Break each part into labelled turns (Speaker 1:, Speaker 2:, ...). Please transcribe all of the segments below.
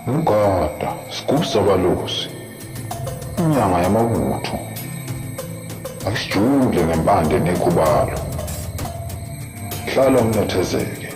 Speaker 1: Umgada, sigubhu sabalusi, inyanga yamabutho. Akusijule ngempande nekhubalo. Hlala unethezeke.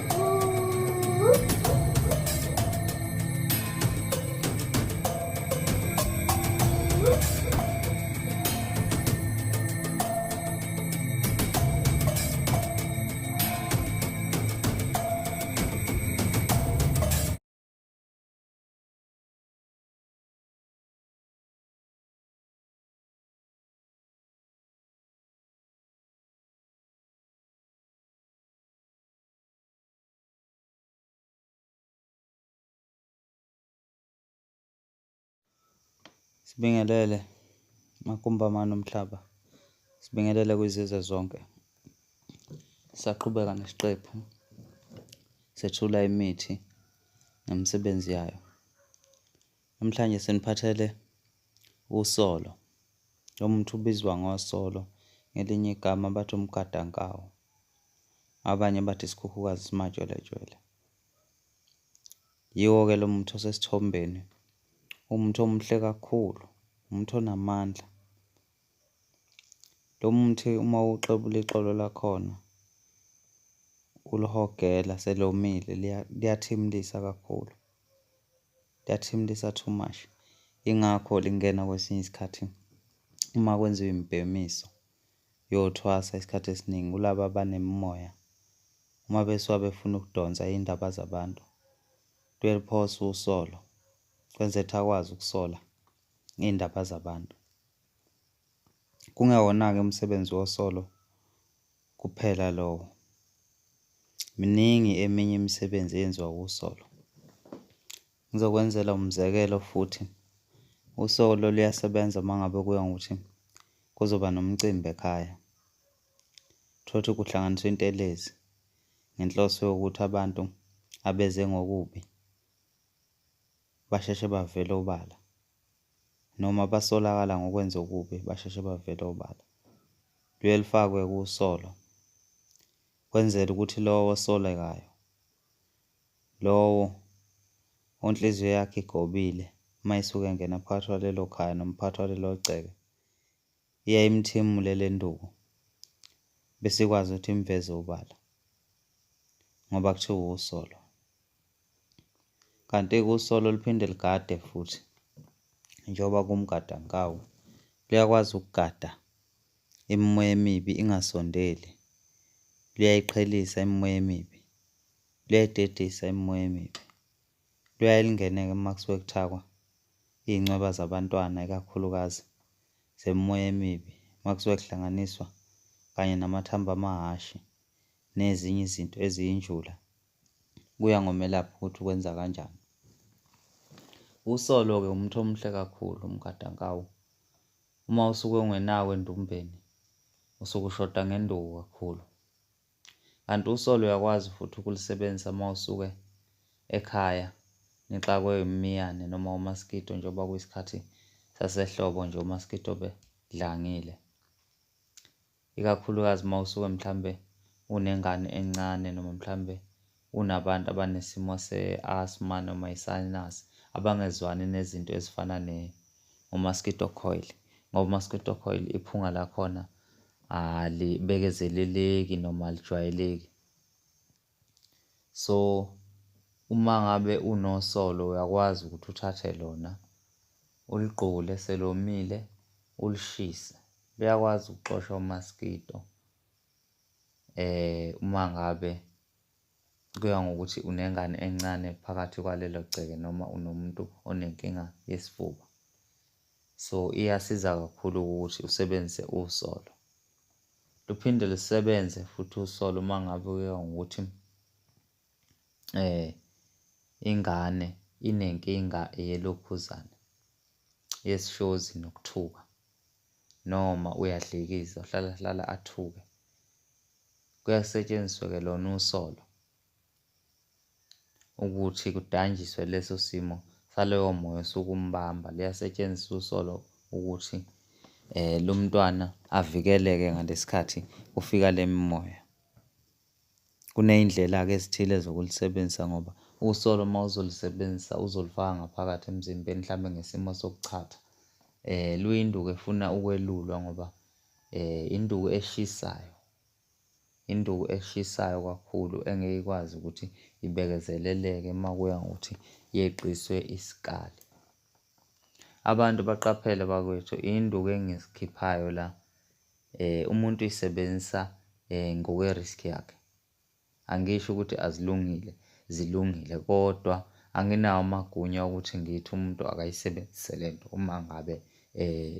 Speaker 2: Sibingelele makumbamane omhlaba, sibingelele kwizizwe zonke. Sisaqhubeka nesiqephu sethula imithi nemisebenzi yayo. Namhlanje siniphathele usolo. Lo muthi ubizwa ngosolo, ngelinye igama bathi umgadankawu, abanye bathi isikhukhukazi simajwelejwele. Yiwo-ke lo muthi osesithombeni, umuthi omuhle kakhulu, umuthi onamandla. Lo muthi uma uwuxebula ixolo lakhona ulihogela selomile liyathimulisa kakhulu, liyathimulisa too much. Yingakho lingena kwesinye isikhathi uma kwenziwa imibhemiso yothwasa isikhathi esiningi kulaba abanemimoya, uma besuka befuna ukudonsa iy'ndaba zabantu, kuyaluphosa usolo kwenzela ukuthi akwazi ukusola iy'ndaba zabantu. Kungewona-ke umsebenzi wosolo kuphela lowo, miningi eminye imisebenzi eyenziwa wusolo. Ngizokwenzela umzekelo futhi, usolo luyasebenza uma ngabe kuya ngokuthi kuzoba nomcimbi ekhaya. Uthole ukuthi kuhlanganiswa intelezi ngenhloso yokuthi abantu abeze ngokubi basheshe bavele obala noma abasolakala ngokwenza okubi basheshe bavele obala. Luye lufakwe kusolo kwenzele ukuthi lowo osolekayo, lowo onhliziyo yakhe igobile uma esuke engena phakathi kwalelo khaya noma phakathi kwalelo gceke, iyaye imthimule le nduku bese ikwazi ukuthi imveze obala ngoba kuthiwa usolo. Kanti-ke usolo luphinde ligade futhi njengoba kuwumgadankawu, luyakwazi ukugada imimoya emibi ingasondeli, luyayiqhelisa imimoya emibi, luyayidedisa imimoya emibi. Luyaye lungene-ke uma kusuke kuthakwa iy'ncweba zabantwana ikakhulukazi zemimoya emibi, uma kusuke kuhlanganiswa kanye namathambo amahhashi nezinye izinto eziyinjula, kuya ngomelaphi ukuthi ukwenza kanjani. Usolo-ke umuthi omuhle kakhulu umgadankawu. Uma usuke ungenawo endumbeni usuke ushoda ngenduku kakhulu. Kanti usolo uyakwazi futhi ukulisebenzisa uma usuke ekhaya nixakwe imiyane noma umaskito njengoba kuyisikhathi sasehlobo nje umaskito bedlangile. Ikakhulukazi uma usuke mhlambe unengane encane noma mhlambe unabantu abanesimo se-asthma noma i-sinus abangezwani nezinto ezifana ne-mosquito coil, ngoba u-mosquito coil iphunga lakhona alibekezeleleki noma alijwayeleki. So, uma ngabe unosolo uyakwazi ukuthi uthathe lona uligqule selomile ulishise. Luyakwazi ukuxosha omaskito uma ngabe kuya ngokuthi unengane encane phakathi kwalelo gceke noma unomuntu onenkinga yesifuba. So, iyasiza kakhulu ukuthi usebenzise usolo. Luphinde lusebenze futhi usolo uma ngabe kuya ngokuthi ingane inenkinga yelokhuzana, yesishozi nokuthuka noma uyadlikiza, uhlala hlala athuke. Kuyasetshenziswa-ke lona usolo ukuthi kudanjiswe leso simo saloyo moya osuke umbamba. Luyasetshenziswa usolo ukuthi lo mntwana avikeleke ngalesi khathi kufika le mimoya. Kuney'ndlela-ke ezithile zokulisebenzisa ngoba Usolo uma uzolisebenzisa uzolifaka ngaphakathi emzimbeni mhlambe ngesimo sokuchatha. Luyinduku efuna ukwelulwa ngoba induku eshisayo. Induku eshisayo kakhulu engeke ikwazi ukuthi ibekezeleleke uma kuya ngokuthi yeqiswe isikali. Abantu baqaphele bakwethu, iy'nduku engizikhiphayo la umuntu uyisebenzisa ngokwe-risk yakhe. Angisho ukuthi azilungile, zilungile kodwa anginawo amagunya okuthi ngithi umuntu akayisebenzise le nto uma ngabe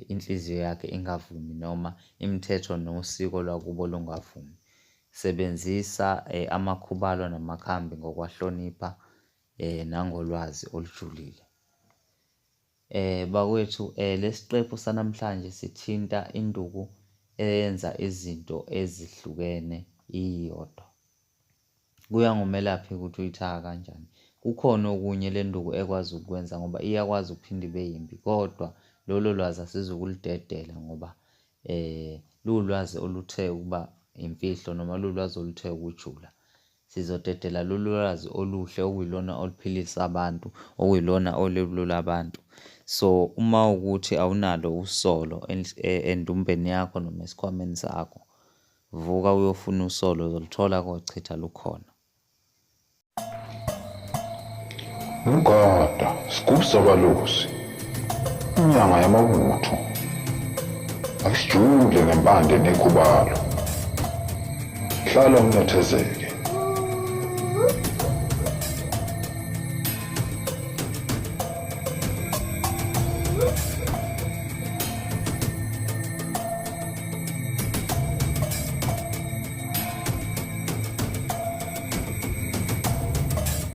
Speaker 2: inhliziyo yakhe ingavumi noma imithetho nosiko lwakubo lungavumi. Sebenzisa amakhubalo namakhambi ngokwahlonipha nangolwazi olujulile. Bakwethu lesiqephu sanamhlanje sithinta induku eyenza izinto ezihlukene iyodwa. Kuya ngomelaphi ukuthi uyithaka kanjani. Kukhona okunye le nduku ekwazi ukukwenza ngoba iyakwazi ukuphinde ibe yimbi kodwa lolo lwazi asizukuludedela ngoba luwulwazi oluthe ukuba imfihlo noma luwulwazi oluthe ukujula. Sizodedela lolu lwazi oluhle okuyilona oluphilisa abantu, okuyilona olulula abantu. So uma ukuthi awunalo usolo endumbeni yakho noma esikhwameni sakho, vuka uyofuna usolo uzoluthola kochitha lukhona.
Speaker 1: Mgada, sigubhu sabalusi, inyanga yamabutho, akusijule ngempande nekhubalo. Hlala unethezeke.